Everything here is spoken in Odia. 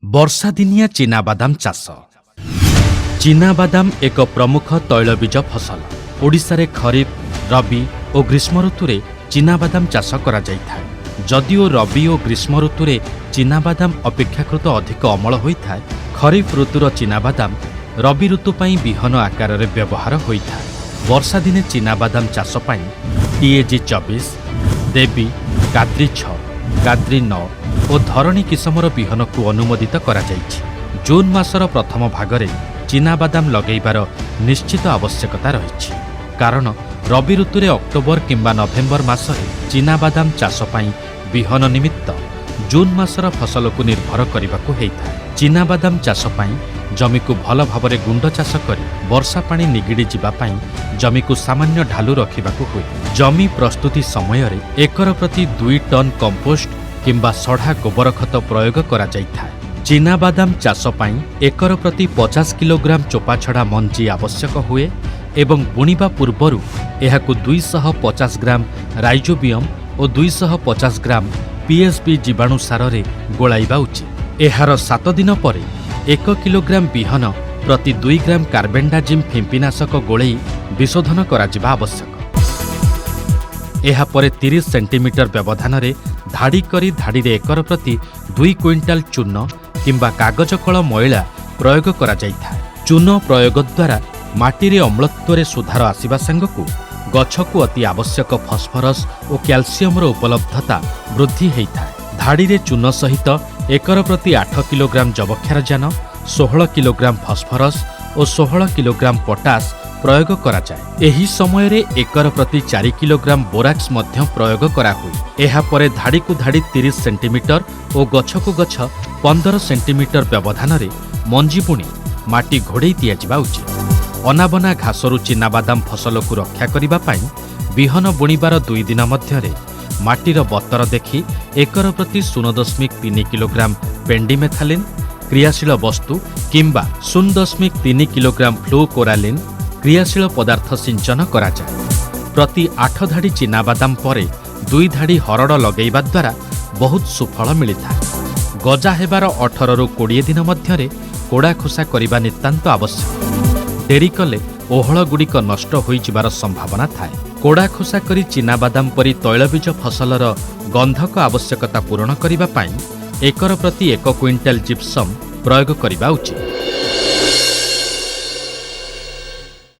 ବର୍ଷାଦିନିଆ ଚିନାବାଦାମ ଚାଷ। ଚିନାବାଦାମ ଏକ ପ୍ରମୁଖ ତୈଳବୀଜ ଫସଲ। ଓଡ଼ିଶାରେ ଖରିଫ, ରବି ଓ ଗ୍ରୀଷ୍ମ ଋତୁରେ ଚିନାବାଦାମ ଚାଷ କରାଯାଇଥାଏ। ଯଦିଓ ରବି ଓ ଗ୍ରୀଷ୍ମ ଋତୁରେ ଚିନାବାଦାମ ଅପେକ୍ଷାକୃତ ଅଧିକ ଅମଳ ହୋଇଥାଏ, ଖରିଫ ଋତୁର ଚିନାବାଦାମ ରବି ଋତୁ ପାଇଁ ବିହନ ଆକାରରେ ବ୍ୟବହାର ହୋଇଥାଏ। ବର୍ଷାଦିନେ ଚିନାବାଦାମ ଚାଷ ପାଇଁ ଟିଏଜି 24, ଦେବୀ, କାଦ୍ରି 6, କାଦ୍ରି 9 ଓ ଧରଣୀ କିସମର ବିହନକୁ ଅନୁମୋଦିତ କରାଯାଇଛି। ଜୁନ୍ ମାସର ପ୍ରଥମ ଭାଗରେ ଚିନାବାଦାମ ଲଗାଇବାର ନିଶ୍ଚିତ ଆବଶ୍ୟକତା ରହିଛି, କାରଣ ରବି ଋତୁରେ ଅକ୍ଟୋବର କିମ୍ବା ନଭେମ୍ବର ମାସରେ ଚିନାବାଦାମ ଚାଷ ପାଇଁ ବିହନ ନିମିତ୍ତ ଜୁନ୍ ମାସର ଫସଲକୁ ନିର୍ଭର କରିବାକୁ ହେଇଥାଏ। ଚିନାବାଦାମ ଚାଷ ପାଇଁ ଜମିକୁ ଭଲ ଭାବରେ ଗୁଣ୍ଡ ଚାଷ କରି ବର୍ଷା ପାଣି ନିଗିଡ଼ି ଯିବା ପାଇଁ ଜମିକୁ ସାମାନ୍ୟ ଢାଲୁ ରଖିବାକୁ ହୁଏ। ଜମି ପ୍ରସ୍ତୁତି ସମୟରେ ଏକର ପ୍ରତି 2 ଟନ୍ କମ୍ପୋଷ୍ଟ କିମ୍ବା ସଢ଼ା ଗୋବର ଖତ ପ୍ରୟୋଗ କରାଯାଇଥାଏ। ଚିନାବାଦାମ ଚାଷ ପାଇଁ ଏକର ପ୍ରତି 50 କିଲୋଗ୍ରାମ ଚୋପା ଛଡ଼ା ମଞ୍ଜି ଆବଶ୍ୟକ ହୁଏ ଏବଂ ବୁଣିବା ପୂର୍ବରୁ ଏହାକୁ 250 ଗ୍ରାମ ରାଇଜୋବିୟମ୍ ଓ 250 ଗ୍ରାମ ପିଏସ୍ବି ଜୀବାଣୁ ସାରରେ ଗୋଳାଇବା ଉଚିତ। ଏହାର 7 ଦିନ ପରେ 1 କିଲୋଗ୍ରାମ ବିହନ ପ୍ରତି 2 ଗ୍ରାମ କାର୍ବୋଣ୍ଡାଜିମ୍ ଫିମ୍ପିନାଶକ ଗୋଳେଇ ବିଶୋଧନ କରାଯିବା ଆବଶ୍ୟକ। ଏହାପରେ 30 ସେଣ୍ଟିମିଟର ବ୍ୟବଧାନରେ ଧାଡ଼ି କରି ଧାଡ଼ିରେ ଏକର ପ୍ରତି 2 କୁଇଣ୍ଟାଲ ଚୂନ କିମ୍ବା କାଗଜ କଳ ମଇଳା ପ୍ରୟୋଗ କରାଯାଇଥାଏ। ଚୂନ ପ୍ରୟୋଗ ଦ୍ୱାରା ମାଟିରେ ଅମ୍ଳତ୍ୱରେ ସୁଧାର ଆସିବା ସାଙ୍ଗକୁ ଗଛକୁ ଅତି ଆବଶ୍ୟକ ଫସ୍ଫରସ୍ ଓ କ୍ୟାଲସିୟମର ଉପଲବ୍ଧତା ବୃଦ୍ଧି ହୋଇଥାଏ। ଧାଡ଼ିରେ ଚୂନ ସହିତ ଏକର ପ୍ରତି 8 କିଲୋଗ୍ରାମ ଯବକ୍ଷାରଜାନ, 16 କିଲୋଗ୍ରାମ ଫସ୍ଫରସ୍ ଓ 16 କିଲୋଗ୍ରାମ ପଟାସ ପ୍ରୟୋଗ କରାଯାଏ। ଏହି ସମୟରେ ଏକର ପ୍ରତି 4 କିଲୋଗ୍ରାମ ବୋରାକ୍ସ ମଧ୍ୟ ପ୍ରୟୋଗ କରାହୁଏ। ଏହାପରେ ଧାଡ଼ିକୁ ଧାଡ଼ି 30 ସେଣ୍ଟିମିଟର ଓ ଗଛକୁ ଗଛ 15 ସେଣ୍ଟିମିଟର ବ୍ୟବଧାନରେ ମଞ୍ଜି ବୁଣି ମାଟି ଘୋଡ଼େଇ ଦିଆଯିବା ଉଚିତ। ଅନାବନା ଘାସରୁ ଚିନାବାଦାମ ଫସଲକୁ ରକ୍ଷା କରିବା ପାଇଁ ବିହନ ବୁଣିବାର 2 ଦିନ ମଧ୍ୟରେ ମାଟିର ବତର ଦେଖି ଏକର ପ୍ରତି 0.3 କିଲୋଗ୍ରାମ ପେଣ୍ଡିମେଥାଲିନ୍ କ୍ରିୟାଶୀଳ ବସ୍ତୁ କିମ୍ବା 0.3 କିଲୋଗ୍ରାମ ଫ୍ଲୁକୋରାଲିନ୍ କ୍ରିୟାଶୀଳ ପଦାର୍ଥ ସିଞ୍ଚନ କରାଯାଏ। ପ୍ରତି 8 ଧାଡ଼ି ଚିନାବାଦାମ ପରେ 2 ଧାଡ଼ି ହରଡ଼ ଲଗାଇବା ଦ୍ୱାରା ବହୁତ ସୁଫଳ ମିଳିଥାଏ। ଗଜା ହେବାର 18ରୁ 20 ଦିନ ମଧ୍ୟରେ କୋଡ଼ା ଖୋସା କରିବା ନିତାନ୍ତ ଆବଶ୍ୟକ। ଡେରି କଲେ ଓହଳଗୁଡ଼ିକ ନଷ୍ଟ ହୋଇଯିବାର ସମ୍ଭାବନା ଥାଏ। କୋଡ଼ା ଖୋସା କରି ଚିନାବାଦାମ ପରି ତୈଳବୀଜ ଫସଲର ଗନ୍ଧକ ଆବଶ୍ୟକତା ପୂରଣ କରିବା ପାଇଁ ଏକର ପ୍ରତି 1 କୁଇଣ୍ଟାଲ ଜିପ୍ସମ୍ ପ୍ରୟୋଗ କରିବା ଉଚିତ।